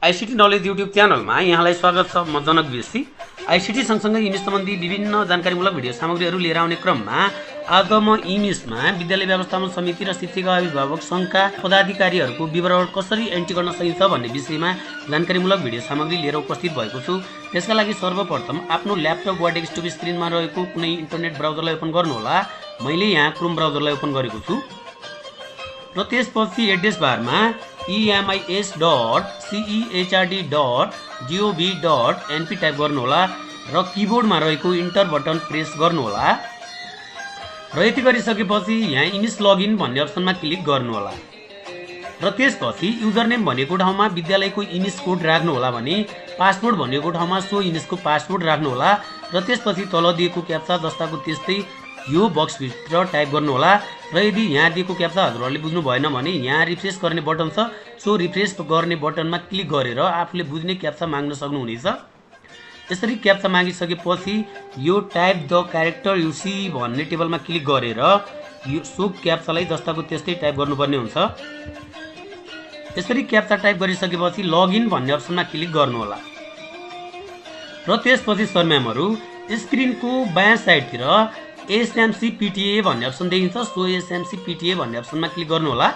ICT knowledge YouTube च्यानलमा यहाँलाई स्वागत छ। म जनक बेसी आईसीटी सँगसँगै इमेज सम्बन्धी विभिन्न जानकारीमूलक भिडियो सामग्रीहरू लिएर आउने क्रममा आज म इमेजमा विद्यालय व्यवस्थापन समिति र शिक्षक अभिभावक सङ्घका पदाधिकारीहरूको विवरण कसरी एन्ट्री गर्न सकिन्छ भन्ने विषयमा जानकारीमूलक भिडियो सामग्री लिएर उपस्थित भएको छु। त्यसका लागि सर्वप्रथम आफ्नो ल्यापटप वा डेस्कटप स्क्रिनमा रहेको कुनै इन्टरनेट ब्राउजरलाई ओपन गर्नुहोला। मैले यहाँ क्रोम ब्राउजरलाई ओपन गरेको छु र त्यसपछि एड्रेस बारमा emis.cehd.gov.np टाइप गर्नुहोला र किबोर्डमा रहेको इन्टर बटन प्रेस गर्नुहोला र यति गरिसकेपछि यहाँ इमेज लगइन भन्ने अप्सनमा क्लिक गर्नुहोला र त्यसपछि युजरनेम भनेको ठाउँमा विद्यालयको इमेज कोड राख्नुहोला भने पासवर्ड भनेको ठाउँमा सो इमेजको पासवर्ड राख्नुहोला र त्यसपछि तल दिएको क्याप्चा जस्ताको त्यस्तै यो बक्सभित्र टाइप गर्नुहोला र यदि यहाँ दिएको क्याप्चा हजुरहरूले बुझ्नु भएन भने यहाँ रिफ्रेस गर्ने बटन छ, सो रिफ्रेस गर्ने बटनमा क्लिक गरेर आफूले बुझ्ने क्याप्चा माग्न सक्नुहुनेछ। यसरी क्याप्चा मागिसकेपछि यो type the character you see भन्ने टेबलमा क्लिक गरेर यो सो क्याप्चालाई जस्ताको त्यस्तै टाइप गर्नुपर्ने हुन्छ। यसरी क्याप्चा टाइप गरिसकेपछि लगइन भन्ने अप्सनमा क्लिक गर्नुहोला र त्यसपछि सरम्यामहरू स्क्रिनको बायाँ साइडतिर एसएमसी पिटिए भन्ने अप्सन देखिन्छ, सो एसएमसी पिटिए भन्ने अप्सनमा क्लिक गर्नुहोला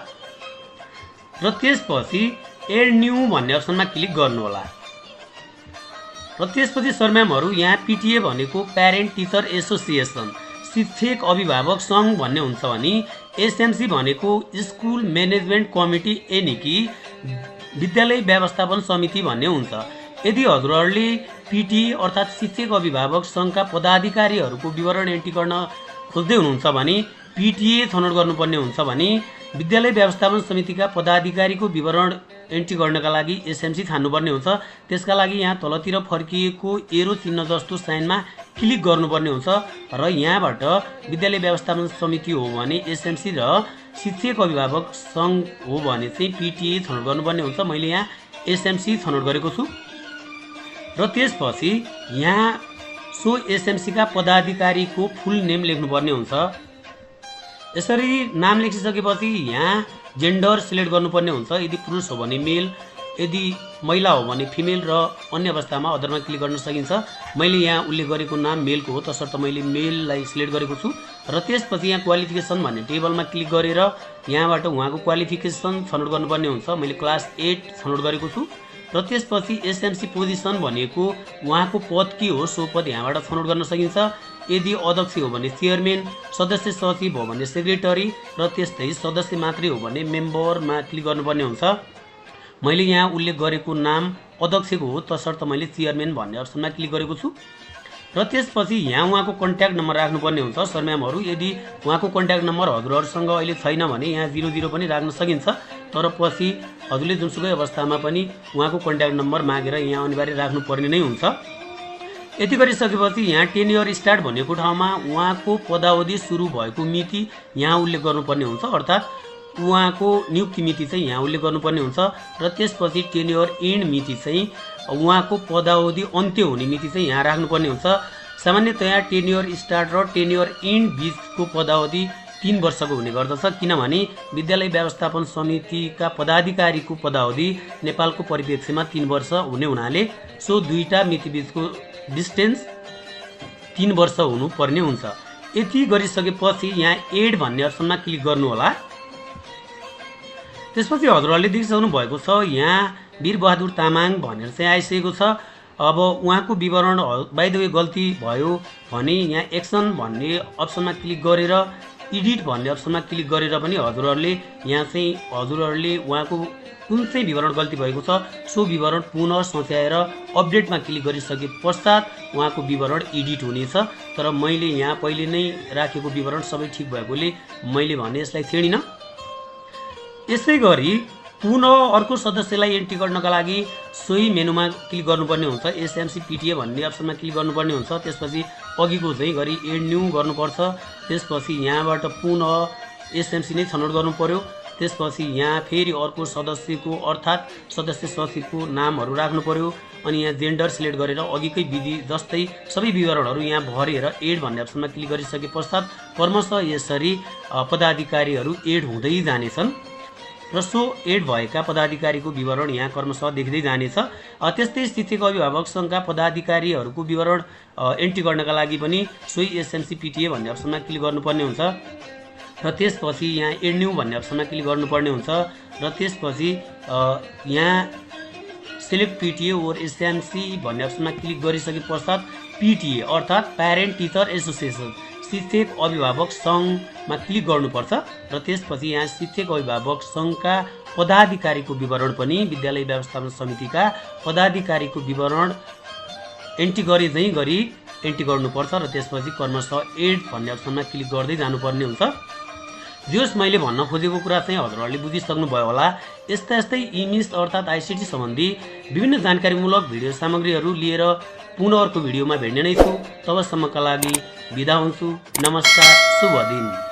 र त्यसपछि एड न्यू भन्ने अप्सनमा क्लिक गर्नुहोला र त्यसपछि सरम्यामहरू यहाँ पिटिए भनेको प्यारेन्ट टिचर एसोसिएसन शिक्षक अभिभावक सङ्घ भन्ने हुन्छ भने एसएमसी भनेको स्कुल म्यानेजमेन्ट कमिटी यानि कि विद्यालय व्यवस्थापन समिति भन्ने हुन्छ। यदि हजुरहरूले पिटिए अर्थात् शिक्षक अभिभावक सङ्घका पदाधिकारीहरूको विवरण एन्ट्री गर्न खोज्दै हुनुहुन्छ भने पिटिए छनौट गर्नुपर्ने हुन्छ भने विद्यालय व्यवस्थापन समितिका पदाधिकारीको विवरण एन्ट्री गर्नका लागि एसएमसी छान्नुपर्ने हुन्छ। त्यसका लागि यहाँ तलतिर फर्किएको एरो चिन्ह जस्तो साइनमा क्लिक गर्नुपर्ने हुन्छ र यहाँबाट विद्यालय व्यवस्थापन समिति हो भने एसएमसी र शिक्षक अभिभावक सङ्घ हो भने चाहिँ पिटिए छनौट गर्नुपर्ने हुन्छ। मैले यहाँ एसएमसी छनौट गरेको छु र त्यसपछि यहाँ सो एसएमसीका पदाधिकारीको फुल नेम लेख्नुपर्ने हुन्छ। यसरी नाम लेखिसकेपछि यहाँ जेन्डर सिलेक्ट गर्नुपर्ने हुन्छ। यदि पुरुष हो भने मेल, यदि महिला हो भने फिमेल र अन्य अवस्थामा अदरमा क्लिक गर्न सकिन्छ। मैले यहाँ उल्लेख गरेको नाम मेलको हो तसर्थ मैले मेललाई सिलेक्ट गरेको छु र त्यसपछि यहाँ क्वालिफिकेसन भन्ने टेबलमा क्लिक गरेर यहाँबाट उहाँको क्वालिफिकेसन छनौट गर्नुपर्ने हुन्छ। मैले क्लास 8 छनौट गरेको छु र त्यसपछि एसएमसी पोजिसन भनेको उहाँको पद के हो सो पद यहाँबाट छनौट गर्न सकिन्छ। यदि अध्यक्ष हो भने चेयरम्यान, सदस्य सचिव हो भने सेक्रेटरी र त्यस्तै सदस्य मात्रै हो भने मेम्बरमा क्लिक गर्नुपर्ने हुन्छ। मैले यहाँ उल्लेख गरेको नाम अध्यक्षको हो तसर्थ मैले चेयरम्यान भन्ने अप्सनमा क्लिक गरेको छु र त्यसपछि यहाँ उहाँको कन्ट्याक्ट नम्बर राख्नुपर्ने हुन्छ। सरम्यामहरू यदि उहाँको कन्ट्याक्ट नम्बर हजुरहरूसँग अहिले छैन भने यहाँ 00 पनि राख्न सकिन्छ, तर पछि हजुरले जुनसुकै अवस्थामा पनि उहाँको कन्ट्याक्ट नम्बर मागेर यहाँ अनिवार्य राख्नुपर्ने नै हुन्छ। यति गरिसकेपछि यहाँ टेन्योर स्टार्ट भनेको ठाउँमा उहाँको पदावधि सुरु भएको मिति यहाँ उल्लेख गर्नुपर्ने हुन्छ, अर्थात् उहाँको नियुक्ति मिति चाहिँ यहाँ उल्लेख गर्नुपर्ने हुन्छ र त्यसपछि टेन्योर एन्ड मिति चाहिँ उहाँको पदावधि अन्त्य हुने मिति चाहिँ यहाँ राख्नुपर्ने हुन्छ। सामान्यतया टेन्योर स्टार्ट र टेन्योर एन्ड बिचको पदावधि 3 वर्षको हुने गर्दछ, किनभने विद्यालय व्यवस्थापन समितिका पदाधिकारीको पदावधि नेपालको परिप्रेक्ष्यमा 3 वर्ष हुने हुनाले सो दुईटा मिति बिचको डिस्टेन्स 3 वर्ष हुनुपर्ने हुन्छ। यति गरिसकेपछि यहाँ एड भन्ने अप्सनमा क्लिक गर्नुहोला। त्यसपछि हजुरहरूले देखिसक्नु भएको छ यहाँ वीरबहादुर तामाङ भनेर चाहिँ आइसकेको छ। अब उहाँको विवरण बाइ द वे गल्ती भयो भने यहाँ एक्सन भन्ने अप्सनमा क्लिक गरेर एडिट भन्ने अप्सनमा क्लिक गरेर पनि हजुरहरूले यहाँ चाहिँ हजुरहरूले उहाँको कुन चाहिँ विवरण गल्ती भएको छ सो विवरण पुनः सच्याएर अपडेटमा क्लिक गरिसके पश्चात उहाँको विवरण एडिट हुनेछ। तर मैले यहाँ पहिले नै राखेको विवरण सबै ठिक भएकोले मैले भने यसलाई छेडिनँ। यसै गरी पुनः अर्को सदस्यलाई एन्ट्री गर्नका लागि सोही मेनुमा क्लिक गर्नुपर्ने हुन्छ। एसएमसी पिटिए भन्ने अप्सनमा क्लिक गर्नुपर्ने हुन्छ। त्यसपछि अघिको चाहिँ गरी एड न्यू गर्नुपर्छ। त्यसपछि यहाँबाट पुनः एसएमसी नै छनौट गर्नु पर्यो। त्यसपछि यहाँ फेरि अर्को सदस्यको अर्थात् सदस्य सचिवको नामहरू राख्नु पर्यो अनि यहाँ जेन्डर सिलेक्ट गरेर अघिकै विधि जस्तै सबै विवरणहरू यहाँ भरेर एड भन्ने अप्सनमा क्लिक गरिसके पश्चात क्रमशः यसरी पदाधिकारीहरू एड हुँदै जानेछन्। र सो एड भएका पदाधिकारीको विवरण यहाँ क्रमशः देखिँदै जानेछ। त्यस्तै शिक्षक अभिभावक सङ्घका पदाधिकारीहरूको विवरण एन्ट्री गर्नका लागि पनि सोही एसएमसी पिटिए भन्ने अप्सनमा क्लिक गर्नुपर्ने हुन्छ र त्यसपछि यहाँ एड न्यू भन्ने अप्सनमा क्लिक गर्नुपर्ने हुन्छ र त्यसपछि यहाँ सेलेक्ट पिटिए ओर एसएमसी भन्ने अप्सनमा क्लिक गरिसके पश्चात पिटिए अर्थात् प्यारेन्ट टिचर एसोसिएसन शिक्षक अभिभावक सङ्घमा क्लिक गर्नुपर्छ र त्यसपछि यहाँ शिक्षक अभिभावक सङ्घका पदाधिकारीको विवरण पनि विद्यालय व्यवस्थापन समितिका पदाधिकारीको विवरण एन्ट्री गरी एन्ट्री गर्नुपर्छ र त्यसपछि क्रमशः एड भन्ने अप्सनमा क्लिक गर्दै जानुपर्ने हुन्छ। जोस् मैले भन्न खोजेको कुरा चाहिँ हजुरहरूले बुझिसक्नुभयो होला। यस्तै इमिस अर्थात् आइसिटी सम्बन्धी विभिन्न जानकारीमूलक भिडियो सामग्रीहरू लिएर पुनः अर्को भिडियोमा भेट्ने नै छु। तबसम्मका लागि बिदा हुन्छु। नमस्कार, शुभ दिन।